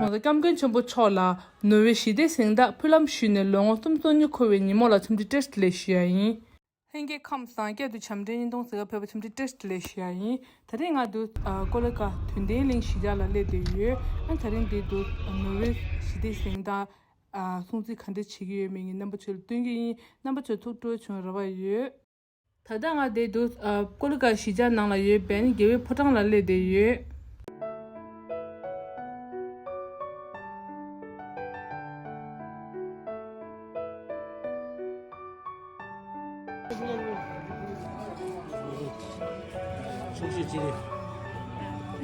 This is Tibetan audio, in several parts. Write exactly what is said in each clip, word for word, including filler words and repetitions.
ང་ཚོ་སྐྱབས་མགོན་ཆེན་པོ་མཆོག་ལ་ནོར་ཝེ་ཞི་བདེའི་གཟེངས་རྟགས་ཕུལ་ལམ་ཞུས་ནས་ལོ་ངོ་སུམ་ཅུ་སོ་གཉིས་འཁོར་བའི་ཉིན་མོ་ལ་འཚམས་འདྲི་བཀྲ་ཤིས་བདེ་ལེགས་ཞུ་ཡ་ཡིན། ལྷན་རྒྱས་ཁམས་བཟང་། བསྐྱར་དུ་བྱམས་སྒྲོལ་བརྙན་ཐུང་ཟེར་ག་ཕེབས་པ་འཚམས་འདྲི་བཀྲ་ཤིས་བདེ་ལེགས་ཞུ་ཡ་ཡིན། ད་རིང་ང་འདུག་ཨ་ཀོ་ལི་གྷལ་དོན་ལྡན་གླིང་གཞིས་ཆགས་ལ་སླེབས་བསྡད་ཡོད། ཨ་ད་རིང་འདི་འདུག་ནོར་ཝེ་ཞི་བདེའི་གཟེངས་རྟགས་ཨ་སྲུང་བརྩི་ག་འདྲ་བྱེད་ཀྱི་ཡོད་མེད་ངས་རྣམ་པ་ཚོ་ལ་སྟོན་གྱི་ཡིན། རྣམ་པ་ཚོས་ཐུགས་སྤྲོ་བྱུང་རེ་བ་ཡོད། ད་ལྟ་ང་བསྡད་འདུག་ཨ་ཀོ་ལི་གྷལ་གཞིས་ཆགས་ནང་ལ་ཡོད་པའི་རྒྱལ་བའི་ཕོ་བྲང་ལ་སླེབས་བསྡད་ཡོད། ཆུང་ཤོས་གཅིག་རེད།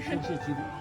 ཆུང་ཤོས་གཅིག་རེད།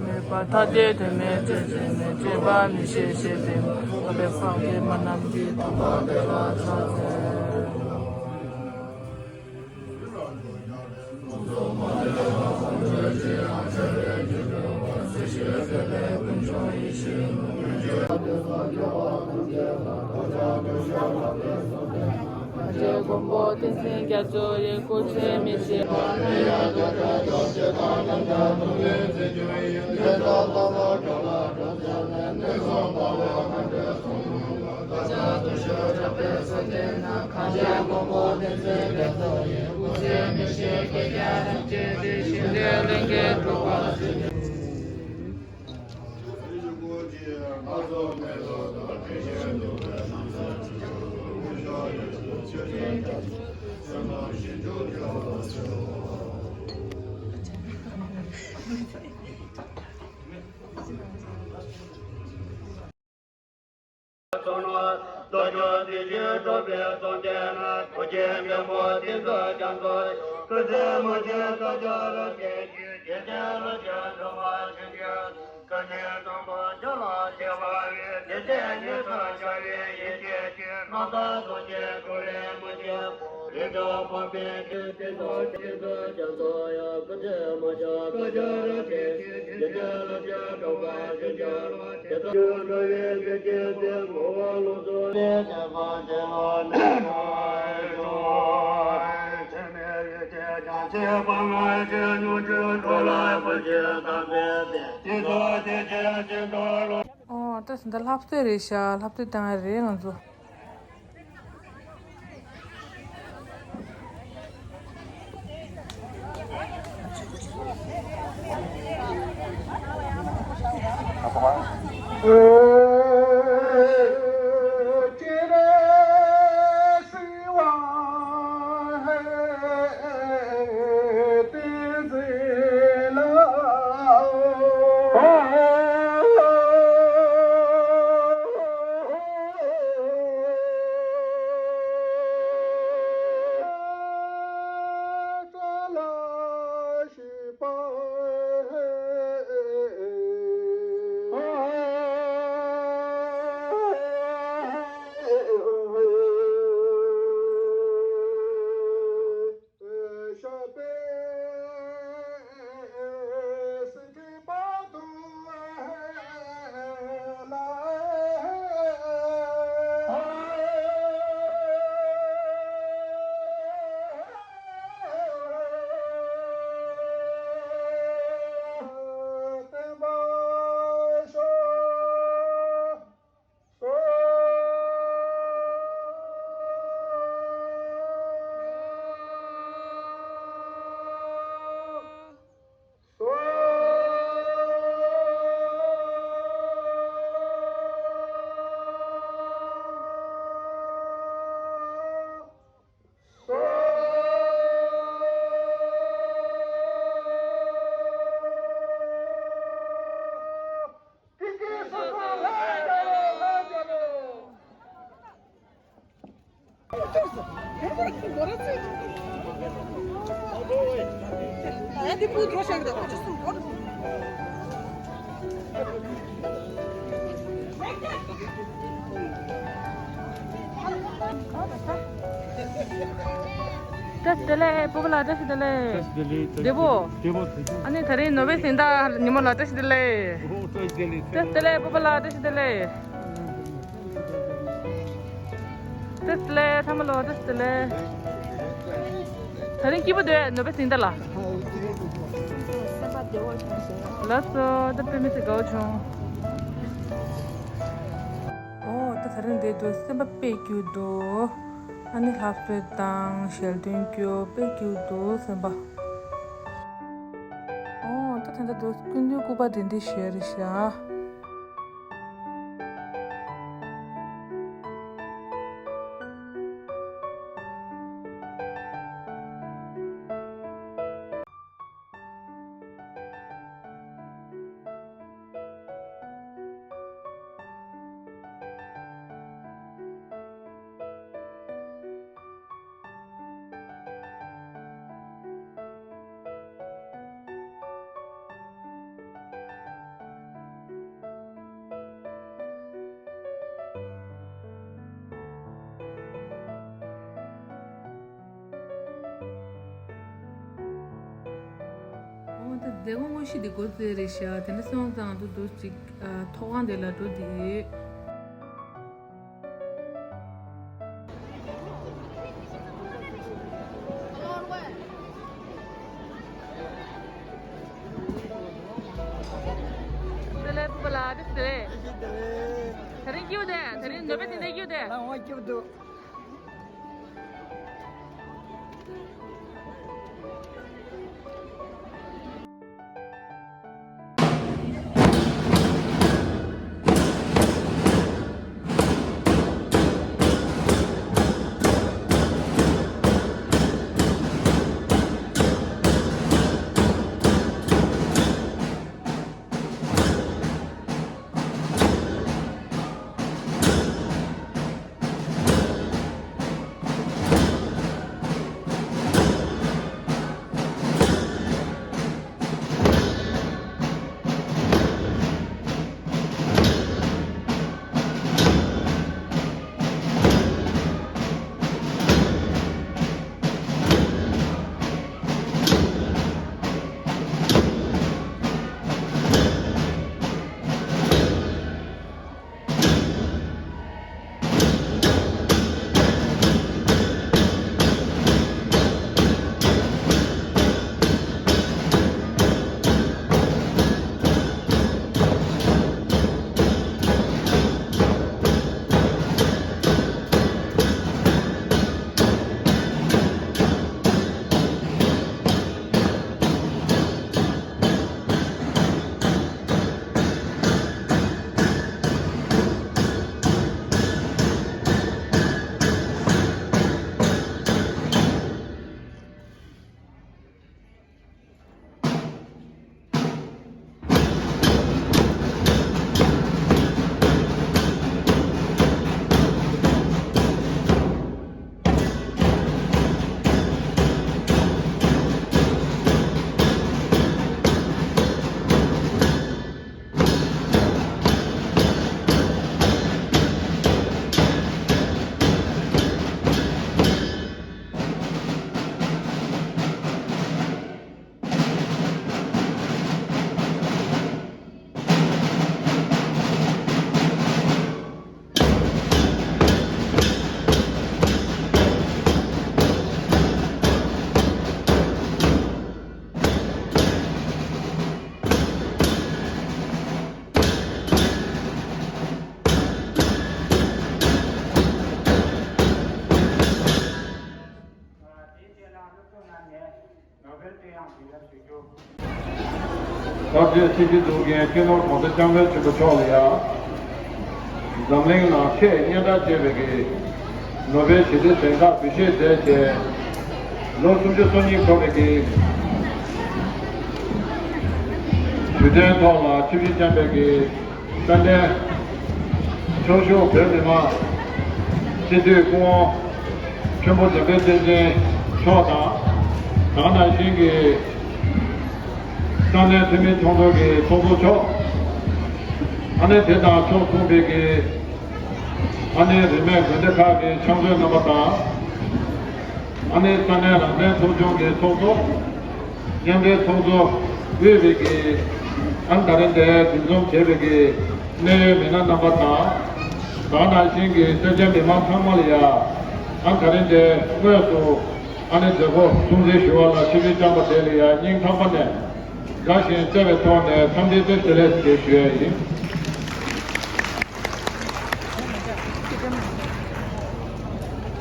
མེད་པར་ཐ་དད་དོན་མེད་ཆོས་ཅན་མེད། སྤྱོད་པ་མི་ཤེས་ཤེས་པའི་མུན་པས་ཕམ་པའི་མ་རྣམས་ཀྱིས། ཐུབ་པ་བདེ་བ་ཕྱག་འཚལ། ཨོ། ད་ད་ལྷ་སྟོད་རེད་ཤག་ལྷ་སྟོད་བཏང་ཡ་རེད་ང་ཚོ། ཨ་དེ་ཕུ་འགྲོ་ཤག་གི་ད་ཁོ་ཅི་སུ་འགྲོ། བཀྲ་ཤིས་བདེ་ལེགས། སྤོ་བོ་ལགས་བཀྲ་ཤིས་བདེ་ལེགས། བཀྲ་ཤིས་བདེ་ལེགས། བདེ་པོ། བདེ་པོ། བདེ་པོ། ཨ་ནི་དེ་རིང་ནོ་བེལ་གཟེངས་རྟགས་ཉིན་མོ་ལ་བཀྲ་ཤིས་བདེ་ལེགས། ཨོ་བཀྲ་ཤིས་བདེ་ལེགས། བཀྲ་ཤིས་བདེ་ལེགས། སྤོ་བོ་ལགས་བཀྲ་ཤིས་བདེ་ལེགས། བཀྲ་ཤིས་བདེ་ལེགས། ཚང་མ་ལོ་བཀྲ་ཤིས་བདེ་ལེགས། དེ་རིང་སྐྱིད་པོ་འདུག་ནོ་བེལ་གཟེངས་རྟགས་ལ། ལགས་སོ། ད་དཔེ་མི་སྲིད་དགའ་བོ་བྱུང་། ཨོ་ད་དེ་རིང་འདི་འདུག་སེམས་པ་དཔེ་སྐྱིད་འདུག་ཨ་ནི་ལྷ་གསོལ་དང་ཞལ་འདོན་སྐྱོར་དཔེ་སྐྱིད་འདུག་སེམས་པ། ཨོ་ད་ད་ད་འདུག་སྐུ་མདུན་སྐུ་པར་འདི་འདྲ་བཞེས་རེད་ཤག་འོ་ད་མཛད་སྒོ་དངོས་གཞི་འདི་འགོ་བཙུགས་རེད་ཤག་དེ་འདྲ་སོང་ཙང་དུ་འདུག་ཅིག་ཨ་ཐོག་ཁང་དེ་ལ་འགྲོ་བསྡད་ཡོད། དེ་ལས་སྤོ་བོ་ལགས་བཀྲ་ཤིས་བདེ་ལེགས། དེ་རིང་སྐྱིད་པོ་འདུག་དེ་རིང་ནོ་བེལ་གཟེངས་རྟགས་སྐྱིད་པོ་འདུག་ང་སྐྱིད་པོ་འདུག་ད་ཆེད་སྤྱི་འཐུས་འཛུགས་མཁན་སྤྱི་ནོར་༸གོང་ས་༸སྐྱབས་མགོན་ཆེན་པོ་མཆོག་ལ་ཡང་། འཛམ་གླིང་ནང་ཆེས་སྙན་གྲགས་ཆེ་བའི་གི་ནོ་བེལ་ཞི་བདེའི་གཟེངས་རྟགས་འབུལ་བཞེས་མཛད་བྱས། ལོ་སུམ་ཅུ་སོ་གཉིས་འཁོར་བའི་གི་དུས་དྲན་ཐོག་ལ་ཆིབས་བསྒྱུར་བསྐྱངས་པའི་གི་དཔལ་ལྡན་ཁྱུ་མཆོག་བོད་མི་མང་སྤྱི་འཐུས་སྐུ་ངོ་ཆེན་པོ་འཇམ་དཔལ་བསྟན་འཛིན་མཆོག་དང་། ད་ག་ནང་བཞིན་གྱི་ ས་གནས་འཐུས་མི་ཚོགས་གཙོ་གི་ཚོགས་གཙོ་མཆོག་ཨ་ནི་དེ་དང་ཕྱོགས་མཚུངས་པའི་གི་ཨ་ནི་རིས་མེད་དགོན་སྡེ་ཁག་གི་ཕྱག་མཛོད་རྣམ་པ་དང་། ཨ་ནི་ས་གནས་རང་བཙན་ཚོགས་ཆུང་གི་ཚོགས་གཙོ། མཉམ་འབྲེལ་ཚོགས་གཙོ་དབུས་པའི་གི་ཨ་ནི་ད་རིང་འདིར་འདུ་འཛོམས་བྱས་པའི་གི་གནད་ཡོད་མི་སྣ་རྣམ་པ་དང་། ད་ག་ནང་བཞིན་གྱི་སེར་སྐྱ་མི་མང་ཚང་མ་ལ་ཡ་ཨ་ནི་ད་རིང་འདིར་དངོས་སུ་ཨ་ནི་མཛད་སྒོ་སྲུང་བརྩི་ཞུ་བ་ལ་ཆིབས་བསྒྱུར་བསྐྱངས་པ་དེ་ལ་ཡ་སྙིང་ཐག་པ་ནས་དགའ་ཞིང་བརྩེ་བའི་ཐོག་ནས་འཚམས་འདྲི་བཀྲ་ཤིས་བདེ་ལེགས་ཞེས་ཞུ་ཡ་ཡིན།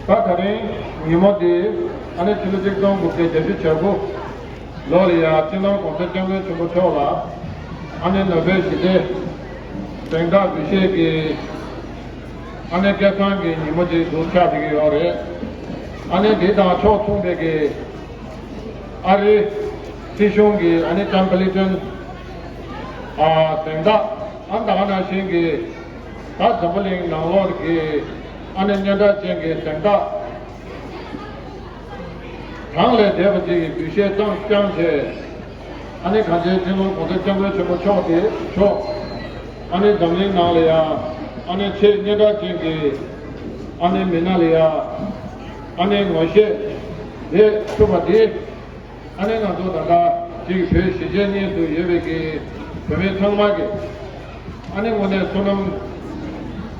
ད་ད་རིང་ཉིན་མོ་འདི་ཨ་ནི་ཕྱི་ལོ་ཆིག་སྟོང་དགུ་བརྒྱ་བརྒྱད་ཅུ་གྱ་དགུ་ལོ་ལ་ཡ་སྤྱི་ནོར་༸གོང་ས་༸སྐྱབས་མགོན་ཆེན་པོ་མཆོག་ལ་ཨ་ནི་ནོ་བེལ་ཞི་བདེའི་གཟེངས་རྟགས་འབུལ་བཞེས་ཀྱི་ཨ་ནི་སྐལ་བཟང་གི་ཉིན་མོ་ཅིག་ཏུ་ཆགས་བསྡད་ཀྱི་ཡོད་རེད། ཨ་ནི་འདི་དང་ཕྱོགས་མཚུངས་པའི་གི་ཨ་རིའི་སྲིད་གཞུང་གི་ཨ་ནི་ཊེམ་པ་ལི་ཊོན་ཨ་གཟེངས་རྟགས། ཨ་ནི་ད་ག་ནང་བཞིན་གྱི་ད་འཛམ་བུ་གླིང་ནང་ལོགས་ཀྱི་ཨ་ནི་སྙན་གྲགས་ཅན་གྱི་གཟེངས་རྟགས་གྲངས་ལས་འདས་པ་ཅིག་གི་འབུལ་བཞེས་བཏང་བསྐྱངས་བྱས། ཨ་ནི་གངས་ཅན་སྤྱི་ནོར་༸གོང་ས་༸སྐྱབས་མགོན་ཆེན་པོ་མཆོག་དེ་མཆོག་ཨ་ནི་འཛམ་གླིང་ནང་ལ་ཡ་ཨ་ནི་ཆེས་སྙན་གྲགས་ཅན་གྱི་ཨ་ནི་མི་སྣ་ལ་ཡ་ཨ་ནི་ངོ་ཤེས་བྱེད་ཐུབ་པ་དེ། ཨ་ནི་ང་ཚོ་ད་ལྟ་ཅིག་བོད་གཞིས་བྱེས་གཉིས་སུ་ཡོད་པའི་གི་བོད་མི་ཚང་མ་གི་ཨ་ནི་དངོས་གནས་བསོད་ནམས་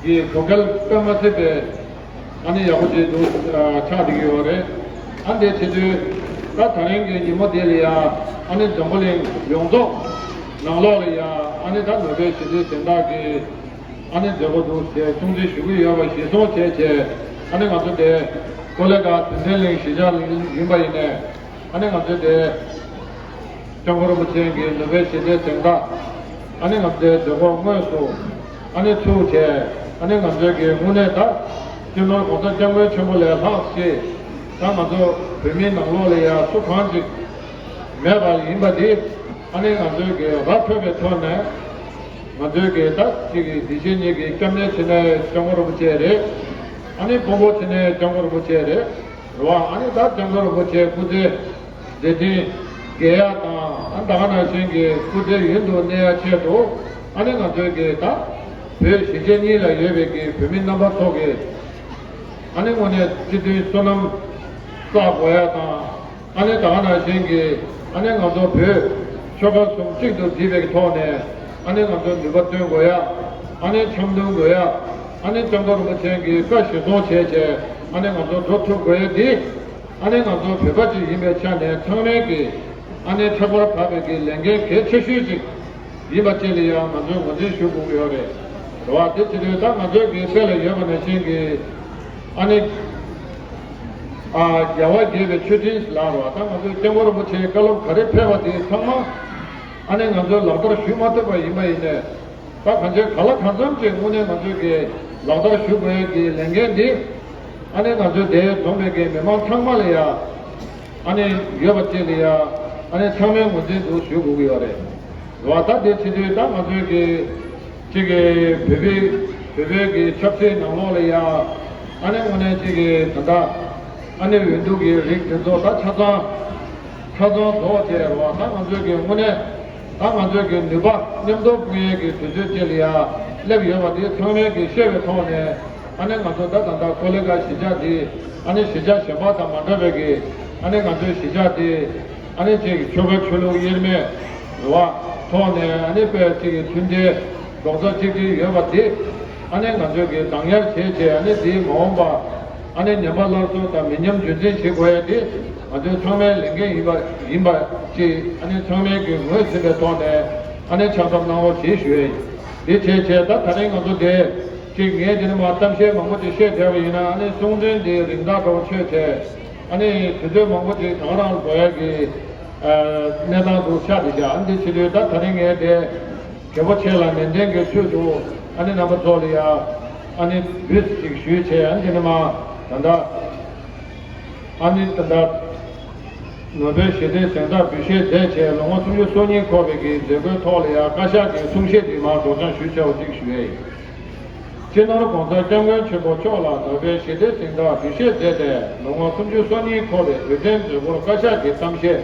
ཀྱི་བགོ་སྐལ་དཔེ་མ་སྲིད་པའི་ཨ་ནི་ཡག་པོ་ཅིག་འདུག་ཨ་ཆགས་བསྡད་ཀྱི་ཡོད་རེད། ཨ་འདི་བྱེད་དུས་ད་ད་རིང་གི་ཉིན་མོ་འདི་ལ་ཡ་ཨ་ནི་འཛམ་བུ་གླིང་ཡོངས་རྫོགས་ནང་ལོགས་ལ་ཡ་ཨ་ནི་ད་ནོ་བེལ་ཞི་བདེའི་གཟེངས་རྟགས་ཀྱི་ཨ་ནི་མཛད་སྒོ་འདུག་ཟེར་སྲུང་བརྩི་ཞུ་གི་ཡོད་པ་གཞིར་བཟུང་བྱས་བྱས། ཨ་ནི་ང་ཚོ་དེ་ཀོ་ལེ་གྷལ་དོན་ལྡན་གླིང་གཞིས་ཆགས་ཡིན་པ་ཡིན་ནའི། ཨ་ནི་ང་ཚོས་དེ་སྐྱབས་མགོན་རིན་པོ་ཆེ་གི་ནོ་བེལ་ཞི་བདེའི་གཟེངས་རྟགས་ཨ་ནི་ང་ཚོའི་མཛད་སྒོ་དངོས་སུ་ཨ་ནི་ཚུགས་བྱས། ཨ་ནི་ང་ཚོའི་གི་དངོས་གནས་ད་སྤྱི་ནོར་༸གོང་ས་༸སྐྱབས་མགོན་ཆེན་པོ་ལས་ལྷག་ཅིག་ད་ང་ཚོ་བོད་མིའི་ནང་ལོགས་ལ་ཡ་སུ་གང་ཅིག་མེད་པ་ཡིན་པ་འདི་ཨ་ནི་ང་ཚོའི་གི་ར་འཕྲོད་པའི་ཐོག་ནས་ང་ཚོའི་གི་ད་ཅིག་གི་དེ་བཞིན་ཉིད་ཀྱི་སྐྱབས་གནས་བྱེད་ནས་སྐྱབས་མགོན་རིན་པོ་ཆེ་རེད། ཨ་ནི་དཔོན་པོ་བྱེད་ནས་སྐྱབས་མགོན་རིན་པོ་ཆེ་རེད། རེད་བ། ཨ་ནི་ད་སྐྱབས་མགོན་རིན་པོ་ཆེ་སྐུ་ཚེ་བདེ་ལྡན་རྒྱས་ཡག་དང་། ཨ་ནི་ད་ག་ནང་བཞིན་གྱི་སྐུ་ཚེ་ཡུན་དུ་གནས་ཡག་ཆེད་དུ། ཨ་ནི་ང་ཚོའི་གི་ད་བོད་གཞིས་བྱེས་གཉིས་ལ་ཡོད་པའི་གི་བོད་མི་རྣམ་པ་ཚོ་གི་ཨ་ནི་དངོས་གནས་སྤྱི་མཐུན་བསོད་ནམས་བསགས་དགོས་ཡག་དང་། ཨ་ནི་ད་ག་ནང་བཞིན་གྱི་ཨ་ནི་ང་ཚོ་བོད་ཆོལ་ཁ་གསུམ་གཅིག་ཏུ་སྒྲིལ་བའི་ཐོག་ནས་ཨ་ནི་ང་ཚོ་ནུས་པ་བཏོན་དགོས་ཡག་ཨ་ནི་འཆམ་མཐུན་དགོས་ཡག་ཨ་ནི་སྐྱབས་མགོན་རིན་པོ་ཆེ་གི་བཀའ་གཞིར་བཟུང་བྱས་བྱས། ཨ་ནི་ང་ཚོ་འགྲོ་ཐུབ་དགོས་ཡག་འདི། ཨ་ནི་ང་ཚོ་བོད་པ་ཅིག་ཡིན་པའི་ཆ་ནས་ཚང་མས་ཀྱི་ཨ་ནི་ཕྲག་པར་བབས་པའི་གི་ལས་འགན་གལ་ཆེ་ཤོས་ཅིག་ཡིན་པ་བཅས་ལ་ཡང་ང་ཚོས་ངོས་འཛིན་ཞུ་དགོས་ཀྱི་ཡོད་རེད། རེད་བ། དེ་བྱེད་དུས་ད་ང་ཚོའི་གི་དཔེ་ལ་ཡོད་པ་ནང་བཞིན་གྱི་ཨ་ནི་ཨ་རྒྱལ་བ་དགྱེས་པའི་མཆོད་སྤྲིན་ལ་རེད་བ། ད་ང་ཚོའི་སྐྱབས་མགོན་རིན་པོ་ཆེའི་བཀའ་སློབ་ག་རེ་ཕེབས་པ་དེ་ཚང་མ་ཨ་ནི་ང་ཚོས་ལག་བསྟར་ཞུ་མ་ཐུབ་པ་ཡིན་པ་ཡིན་ནའི། ད་གང་ཅི་ག་ལ་གང་འཚམ་ཅིག་དངོས་གནས་ང་ཚོས་ཀྱི་ལག་བསྟར་ཞུ་དགོས་ཀྱི་ལས་འགན་འདི་ཨ་ནི་ང་ཚོའི་འདིར་འཛོམས་པའི་གི་མི་མང་ཚང་མ་ལ་ཡ་ཨ་ནི་ཡོད་པ་བཅས་ལ་ཡ་ཨ་ནི་ཚང་མས་ངོས་འཛིན་འདུག་ཞུ་དགོས་ཀྱི་ཡོད་རེད། རེད་བ། ད་དེ་བྱེད་དུས་ད་ང་ཚོའི་གི་གཅིག་གི་བོད་པའི་བོད་པའི་གི་ཆབ་སྲིད་ནང་ལོགས་ལ་ཡ་ཨ་ནི་དངོས་གནས་གཅིག་གི་ད་ལྟ་ཨ་ནི་འོས་བསྡུ་གི་རིགས་དེ་ཚོ་ད་ཆ་ཚང་ཆ་ཚང་རྫོགས་བྱས་རེད་བ། ད་ང་ཚོའི་གི་དངོས་གནས་ད་ང་ཚོའི་གི་ནུས་པ་མཉམ་དུ་སྤུངས་ཡས་ཀྱི་དུས་ཚོད་ཅིག་ལ་ཡ་སླེབས་ཡོད་པ་དེ་ཚང་མས་གི་ཤེས་པའི་ཐོག་ནས། ཨ་ནི་ང་ཚོ་ད་ད་ལྟ་ཀོ་ལི་གྷལ་གཞིས་ཆགས་འདི་ཨ་ནི་གཞིས་ཆགས་གཞན་པ་དང་མ་འདྲ་བའི་གི་ཨ་ནི་ང་ཚོའི་གཞིས་ཆགས་འདི་ཨ་ནི་ཅིག་ཆོལ་ཁ་ཆོས་ལུགས་དབྱེར་མེད་རེད་བ། ཐོག་ནས་ཨ་ནི་དཔེ་ཅིག་གི་མཐུན་སྒྲིལ་རྡོག་རྩ་གཅིག་སྒྲིལ་ཡོད་པ་འདི་ཨ་ནི་ང་ཚོས་གི་བདག་ཉར་བྱས་བྱས། ཨ་ནི་འདིའི་མ་འོངས་པ་ཨ་ནི་ཉམས་པ་སླར་གསོ་དང་མི་ཉམས་རྒྱུན་འཛིན་བྱེད་དགོས་ཡ་འདི་ང་ཚོའི་ཚང་མའི་ལས་འགན་ཡིན་པ་ཡིན་པ་ཅིག་ཨ་ནི་ཚང་མས་གི་ངོས་ཟིན་པའི་ཐོག་ནས་ཨ་ནི་ཕྱག་བཏབ་གནང་རོགས་ཞེས་ཞུ་ཡ་ཡིན། འདི་བྱས་བྱས་ད་ད་རིང་ང་ཚོ་འདི་ཅིག་ངས་འདི་ནས་མར་གཏམ་བཤད་མང་པོ་ཅིག་བཤད་བསྡད་པ་ཡིན་ན། ཨ་ནི་གསུང་འདོན་འདི་རིང་ཐག་འགྲོ་ཆོད་བྱས། ཨ་ནི་དུས་ཚོད་མང་པོ་ཅིག་ད་ག་རང་འགྲོ་ཡ་གི་ཨ་གནས་སྟངས་འདུག་ཆགས་བསྡད་ཤག་ཨ་ནི་འདི་བྱེད་དུས་ད་ད་རིང་ངས་དེ་རྒྱལ་པོ་ཆེ་ལ་ནན་ཏན་གྱི་ཚུལ་དུ་ཨ་ནི་རྣམ་པ་ཚོ་ལ་ཡ་ཨ་ནི་འབུལ་ཅིག་ཞུས་བྱས། ཨ་ནི་འདི་ནས་མར་ད་ལྟ་ཨ་ནི་ད་ལྟ་ནོ་བེལ་ཞི་བདེའི་གཟེངས་རྟགས་འབུལ་བཞེས་མཛད་བྱས་ལོ་ངོ་སུམ་ཅུ་སོ་གཉིས་འཁོར་བའི་གི་མཛད་སྒོའི་ཐོག་ལ་ཡ་བཀའ་ཤག་གི་གསུང་བཤད་འདི་མར་སྒྲོག་སྦྱང་ཞུས་བྱས་པ་ཅིག་ཞུ་ཡས་ཡིན། སྤྱི་ནོར་༸གོང་ས་༸སྐྱབས་མགོན་ཆེན་པོ་མཆོག་ལ་ནོ་བེལ་ཞི་བདེའི་གཟེངས་རྟགས་འབུལ་བཞེས་མཛད་དེ་ལོ་ངོ་སུམ་ཅུ་སོ་གཉིས་འཁོར་བའི་དུས་དྲན་མཛད་སྒོར་བཀའ་ཤག་གི་གཏམ་བཤད།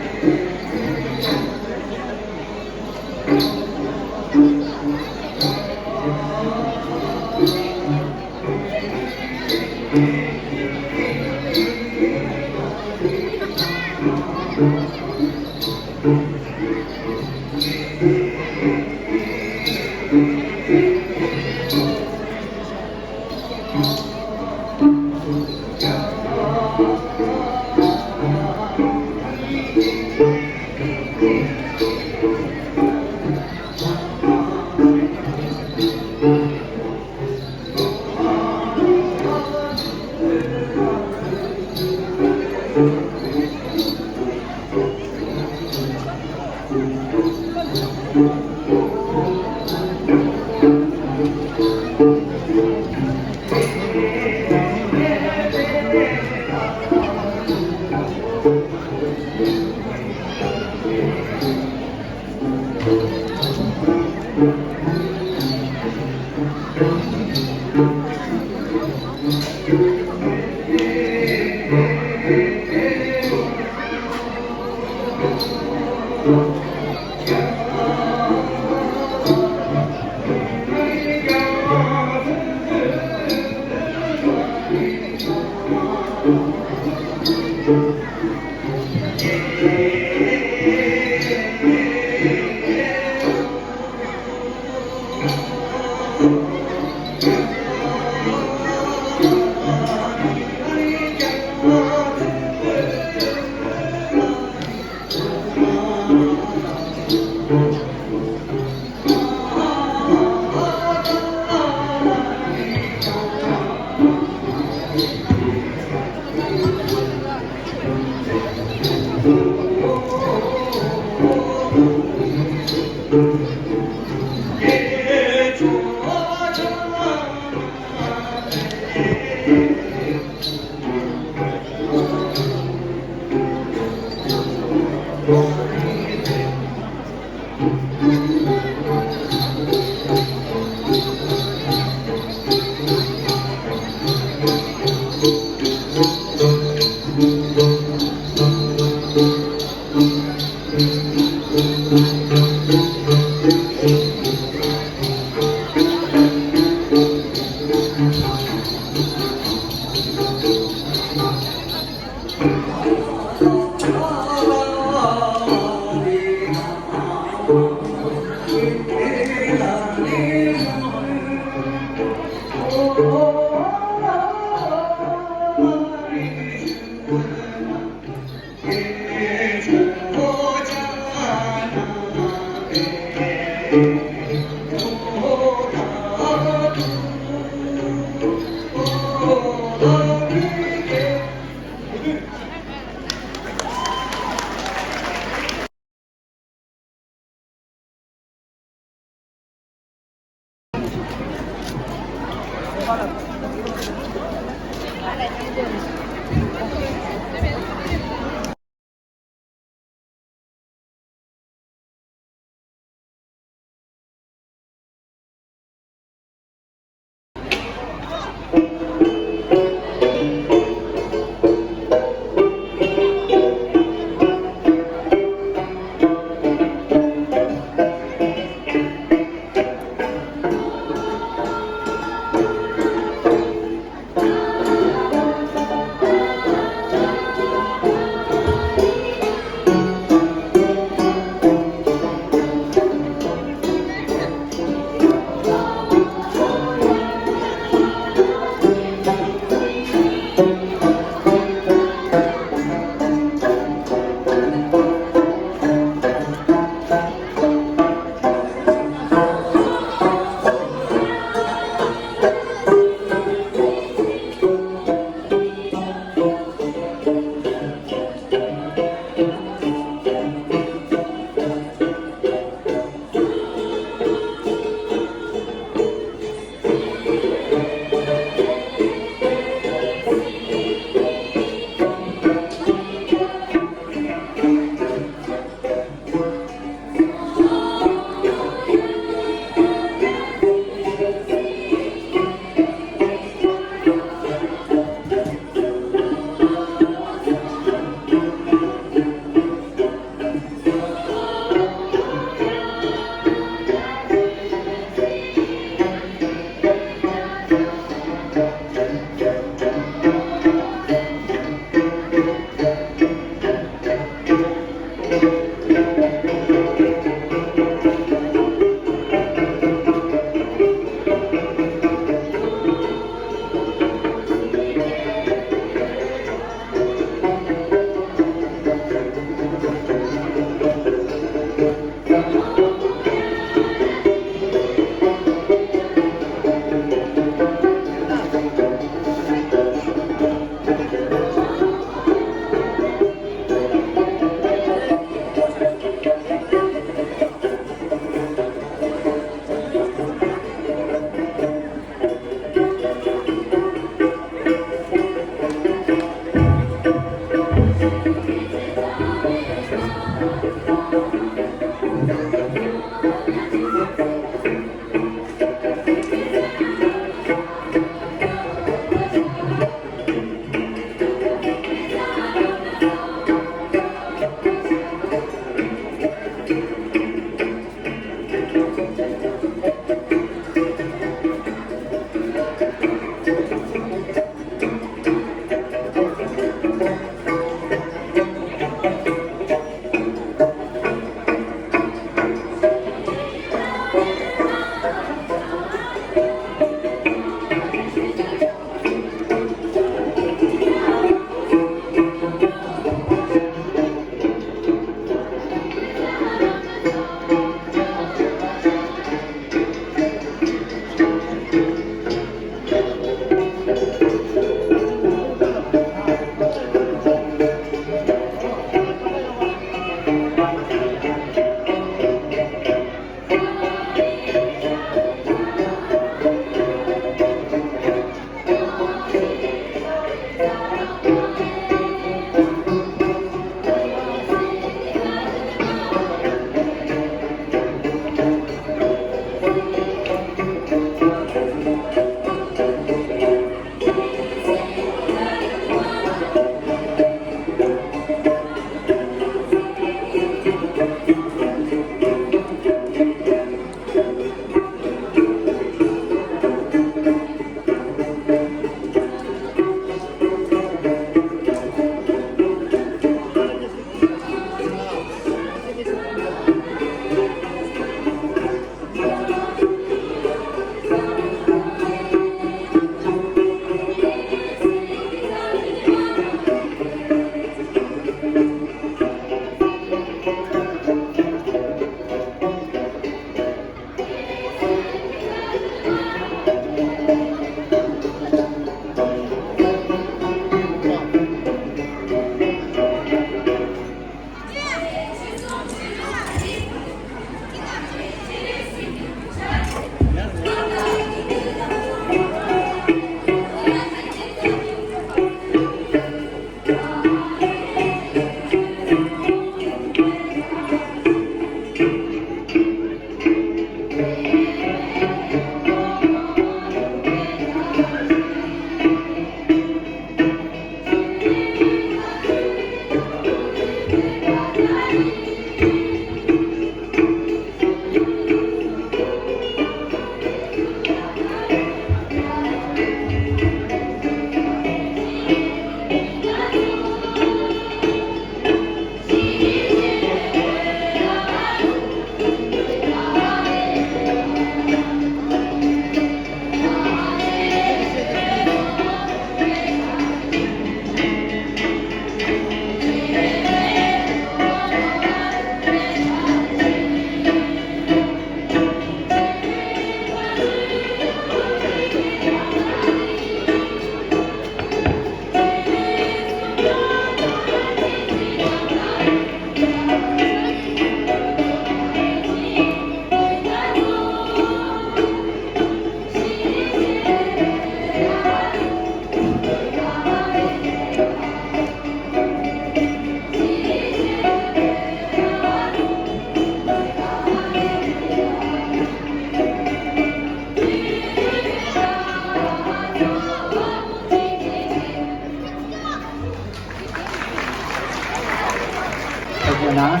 ཐུགས་རྗེ་གནང་།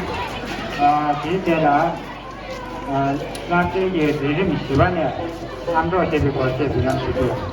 ཨ། དེའི་རྗེས་ལ། ཨ། སླར་བསྟན་གྱི་མཛད་རིམ་བཞི་པ་ནས་ཨམ་ཅོག་བཤད་པའི་སྐོར་བཤད་པའི་ཉམས་ཞུ་རྒྱུ།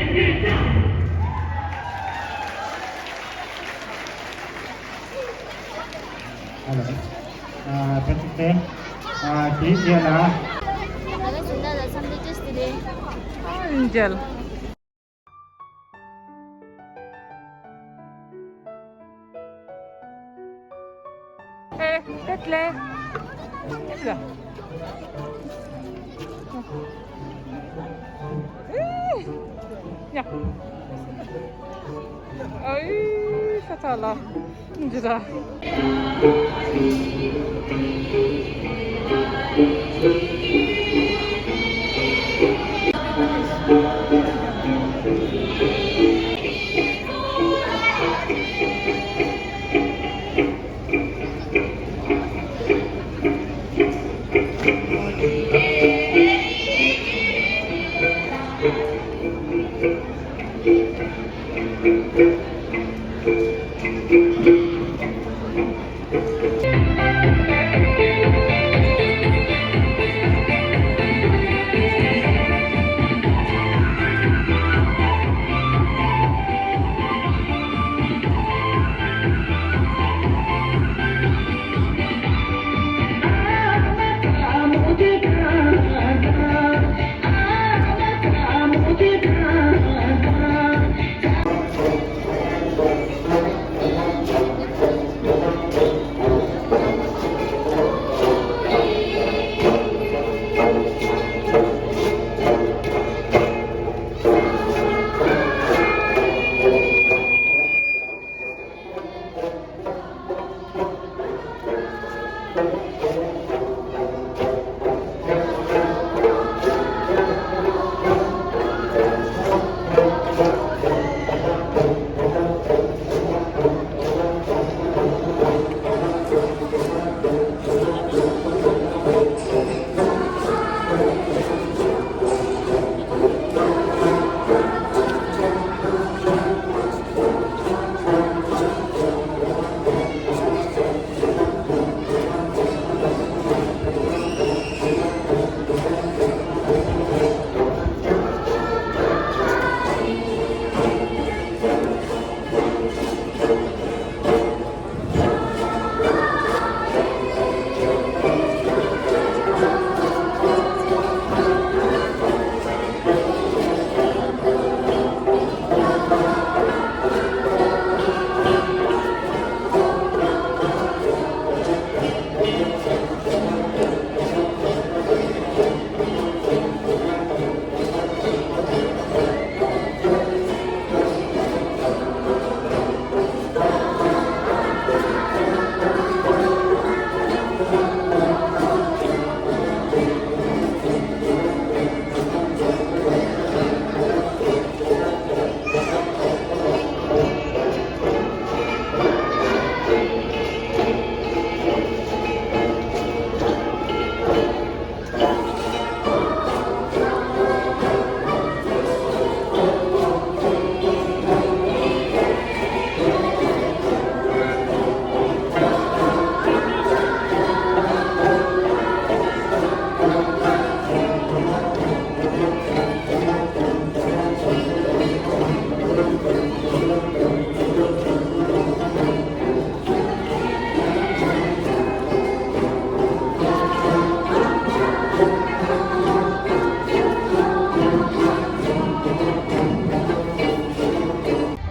Hello. Uh, Patrick Tan. Uh, please, yeah, lah. Hello, Sundar, some teachers today. Angel. Hey, Petle. Petle. Ja. Oj, satala. Jira.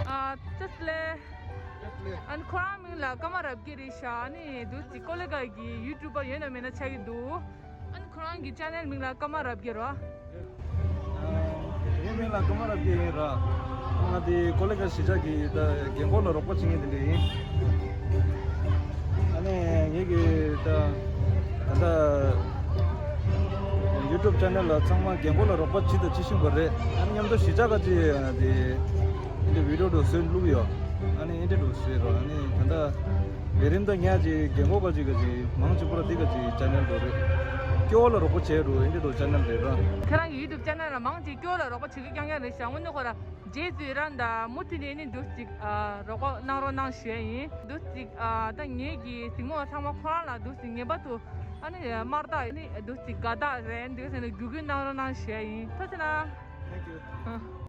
ཨ་ཙི་ལེ། ཨན་ཁོ་རང་མིང་ལ་ཀརྨ་རབ་རྒྱས་རེད་ཤག་ཨ་ནི་འདུག་སེ་ཀོ་ལི་གྷལ་གྱི་ཡུ་ཊུབ་པར་ཡོད་ན་མེད་ན་ཆགས་ཀྱི་འདུག་ཨ་ནི་ཁོ་རང་གི་ཅེ་ནལ་མིང་ལ་ཀརྨ་རབ་རྒྱས་རེད་བ། ངའི་མིང་ལ་ཀརྨ་རབ་རྒྱས་ཡིན་ར། ང་དེ་ཀོ་ལི་གྷལ་གཞིས་ཆགས་ཀྱི་ད་རྒན་འཁོགས་ལ་རོགས་པ་བྱེད་མཁན་དེ་འདྲ་ཡིན། ཨ་ནི་ངེད་ཀྱི་ད་ད་ལྟ་ཡུ་ཊུབ་ཅེ་ནལ་ལ་ཚང་མ་རྒན་འཁོགས་ལ་རོགས་པ་བྱེད་དང་བྱེད་བཞིན་པ་རེད། ཨ་ནི་མཉམ་དུ་གཞིས་ཆགས་ཁ་ཅིག་དེ་འདི་བི་ཌི་ཡོ་འདྲ་བཟོས་བླུགས་ཡོད། ཨ་ནི་འདི་འདྲ་བཟོས་རོགས། ཨ་ནི་ད་ལྟ་ལས་རིམ་དང་ཉག་ཅིག་རྒན་འཁོགས་ཁ་ཅིག་ག་ཅིག་མང་ཆེ་བོ་ལ་འདི་ག་ཅིག་ཅེ་ནལ་འགྲོ་རེད། སྐྱོ་བོ་ལ་རོགས་པ་བྱས་འགྲོ་འདི་འདྲ་ཅེ་ནལ་རེད་ར། ཁྱེད་རང་གི་ཡུ་ཊུབ་ཅེ་ནལ་ལ་མང་ཆེ་སྐྱོ་བོ་ལ་རོགས་པ་བྱེད་ཀྱི་རྐྱང་རྐྱང་རེད་ཤག་དངོས་གནས་ཁོ་ར་རྗེས་སུ་ཡི་རང་ད་མུ་མཐུད་ནས་ནི་འདུག་ཅིག་ཨ་རོགས་པ་གནང་རོགས་གནང་ཞུ་ཡ་ཡིན། འདུག་ཅིག་ཨ་ད་ངེད་ཀྱི་གཟིགས་མོ་བ་ཚང་མ་ཁོ་རང་ལ་འདུག་ཅིག་ངེས་པར་དུ་ཨ་ནི་དམར་རྟགས་ནི་འདུག་ཅིག་དགའ་རྟགས་རེད་འདུག་ཟེར་ནས་བརྒྱུད་སྐུལ་གནང་རོགས་གནང་ཞུ་ཡ་ཡིན། ཐུགས་རྗེ་གནང་། Thank you. ཨ།